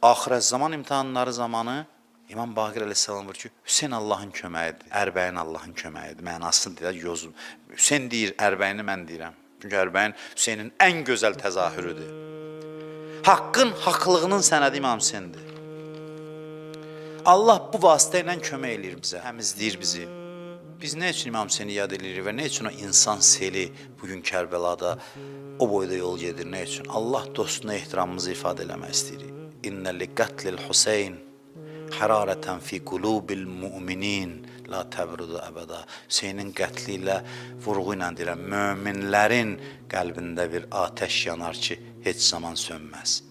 Axirət zaman imtahanları zamanı İmam Baqir əleyhissalam buyurur ki, Hüseyn Allahın köməyidir, Ərbəyin Allahın köməyidir. Mənasını deyir, yozun. Hüseyn deyir, Ərbəyini mən deyirəm. Çünki Ərbəyin Hüseynin ən gözəl təzahürüdür. Haqqın haqlığının sənədi İmam Hüseyndir. Allah bu vasitə ilə kömək eləyir bizə, təmizləyir bizi. Biz nə üçün İmam Hüseyni yad eləyirik və nə üçün o insan seli bugün Kərbəlada o boyda yol gedir, nə üçün? Allah dostuna ehtiramımızı ifadə eləmək istəyirik. İnnə li qətlil Hüseyn hararətən fi qulubil müminin la təbrudu əbəda. Hüseynin qətli ilə vurğu ilə deyirəm, möminlərin qəlbində bir atəş yanar ki, heç zaman sönməz.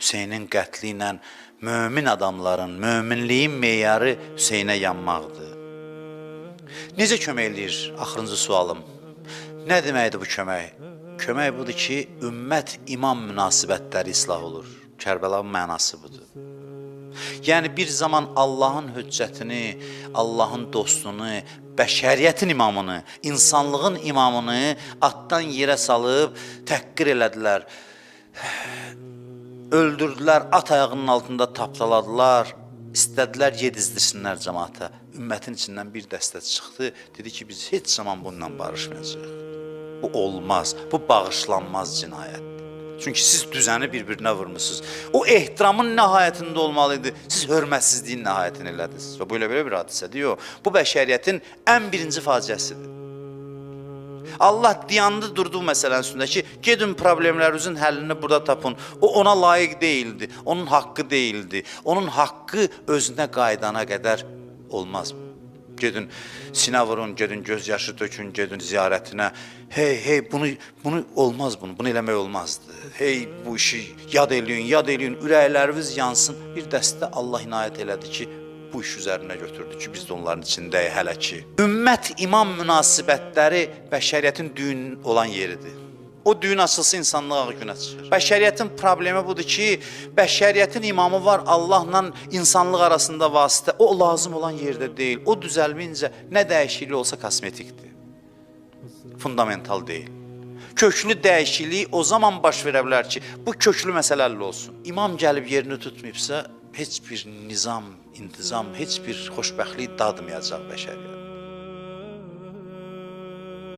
Hüseynin qətli ilə mömin adamların, möminliyin meyarı Hüseynə yanmaqdır. Necə kömək eləyir? Axırıncı sualım. Nə deməkdir bu kömək? Kömək budur ki, ümmət imam münasibətləri islah olur. Kərbəlanın mənası budur. Yəni bir zaman Allahın hüccətini, Allahın dostunu, bəşəriyyətin imamını, insanlığın imamını atdan yerə salıb təhqir elədilər. Öldürdülər, at ayağının altında tapdaladılar. İstədilər yedizdirsinlər cəmaata. Ümmətin içindən bir dəstə çıxdı, dedi ki, biz heç zaman bununla barışmayacağıq. Bu olmaz, bu bağışlanmaz cinayətdir. Çünki siz düzəni bir-birinə vurmusunuz. O ehtiramın nəhayətində olmalı idi. Siz hörmətsizliyin nəhayətini elədiniz. Və bu elə belə bir hadisədir. Yox. Bu bəşəriyyətin ən birinci faciəsidir. Allah dayandı durdu bu məsələnin üstündə ki, gedin problemlərinizin həllini burada tapın. O ona layiq deyildi, onun haqqı deyildi. Onun haqqı özünə qayıdana qədər olmaz. Gedin sinə vurun, gedin göz yaşı tökün, gedin ziyarətinə. Hey, hey, bunu olmaz bunu eləmək olmazdı. Hey, bu işi yad eləyin, yad eləyin, ürəkləriniz yansın. Bir dəstə Allah inayət elədi ki, bu iş üzərinə götürdü ki, biz də onların içindəyik hələ ki. Ümmət imam münasibətləri bəşəriyyətin düyün olan yeridir. O düyün açılsa insanlıq ağ günə çıxır. Bəşəriyyətin problemi budur ki, bəşəriyyətin imamı var Allahla insanlıq arasında vasitə. O lazım olan yerdə deyil. O düzəlməyincə nə dəyişiklik olsa kosmetikdir. Fundamental deyil. Köklü dəyişiklik o zaman baş verə bilər ki, bu köklü məsələ həll olsun. İmam gəlib yerini tutmayıbsa, heç bir nizam, intizam, heç bir xoşbəxtlik dadmayacaq bəşəriyyət.